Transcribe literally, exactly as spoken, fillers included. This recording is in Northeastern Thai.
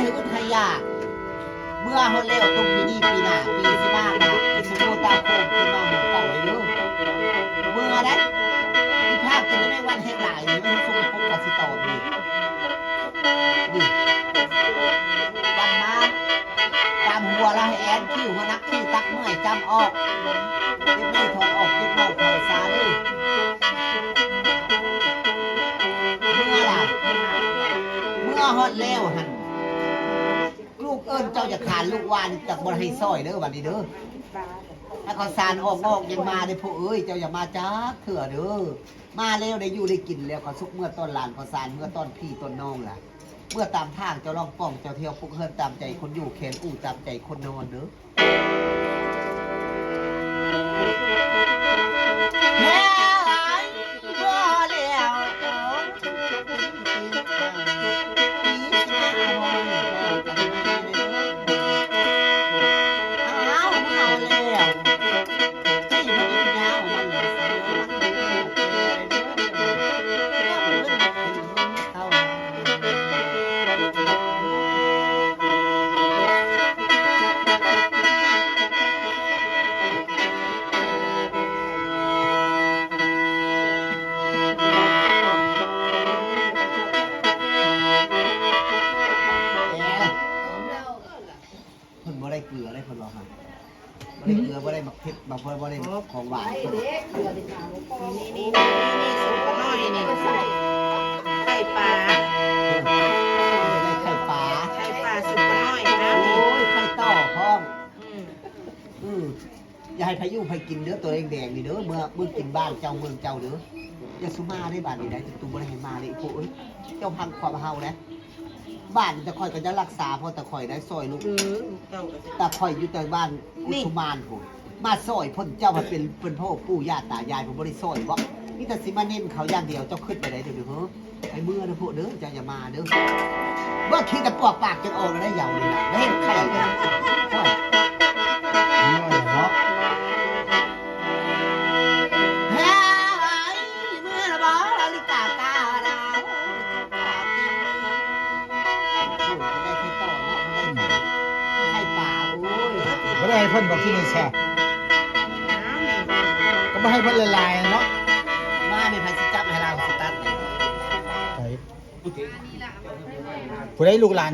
ให้อึดให้อยาก เมื่อฮอดแล้วต้องปีนี้ปีหน้าปีสิมานะ สิโตตาโค้งขึ้นมาหมู่เก่าเลยเด้อ เมื่อได้ อีภาคกินได้แมงวันแห้งหลายนี่ มันส่งพวกกสิตอบนี่ นี่ ดำมา ตามหัวละให้แอนคิ้วหัวนักคิ้วตักเมื่อยจำออก เก็บไม่ถอนออก เก็บเว้าถอนซาเด้อ เมื่อล่ะ เมื่อฮอดแล้วหั่น ลูกเอิ้นเจ้าอย่าขานลูกว่านี่จักบ่ให้ซอยเด้อบัดนี้เด้อ ถ้าข้าวสารออกงอกยังมาเด้อพ่อเอ้ย เจ้าอย่ามาจักเทื่อเด้อ มาแล้วได้อยู่ได้กินแล้ว ข้าวสุกเมื่อต้อนหลาน ข้าวสารเมื่อต้อนพี่ต้อนน้องล่ะ เมื่อตามทางเจ้าล่องป่อง เจ้าเที่ยวปลุกเฮือนตามใจคนอยู่ แขนอู้ตามใจคนนอนเด้อ แม่เอ้ย พอแล้ว เพิ่นบ่ได้เกลือเลย เพิ่นบอกหั่น บ่ได้เกลือ บ่ได้หมากเผ็ด บ่ บ่ บ่ได้ของหวาน นี่ นี่ นี่ นี่ สูตรป้าน้อยนี่ ไข่ปลา เออ ได้ไข่ปลา ไข่ปลาสูตรป้าน้อยนะนี่ โอ้ย ไข่ต่อพร้อม อืม อืม อย่าให้ไผอยู่ไผกินเด้อ ตัวแดงๆนี่เด้อ เมื่อ เมื่อกินบ้านเจ้าเมืองเจ้าเด้อ อย่าสุมาได้บาดนี้ได้ ตูบ่ได้ให้มาเลย อีพวกเอ้ย เจ้าพังความเฮานะ บ้านแต่ข่อยก็จะรักษา เพราะแต่ข่อยได้ซอยลูก เออ เจ้าก็จะ แต่ข่อยอยู่แต่บ้านกุ นี่ สุมานพุ้น มาซอยเพิ่น เจ้ามาเป็น เป็นพ่อปู่ย่าตายาย ผมบ่ได้ซอยบ่ นี่แต่สิมาเน้นเขาอย่างเดียว เจ้าคิดไปได้เดี๋ยวนี้ เฮ้อ ไอ้เมื่อนะพวกเด้อ เจ้าอย่ามาเด้อ ว่าคิดแต่ปวกปากจนออกแล้วได้ยาวเลยนะ ได้เห็นไข่เลยนะ เมื่อยเนาะ เฮ้ย เมื่อละบ่ลิกาตาดาว ได้ไข่ต่อเนาะ ได้ไข่ ไข่ปลา โอ้ย บ่ได้ให้เพิ่นบอกที่นี่แซ่บ ก็บ่ให้เพิ่นหลายๆเนาะ มาแม่ไผสิจับให้ลาวสิตัดเลย ไผ ผู้ใดลูกหลาน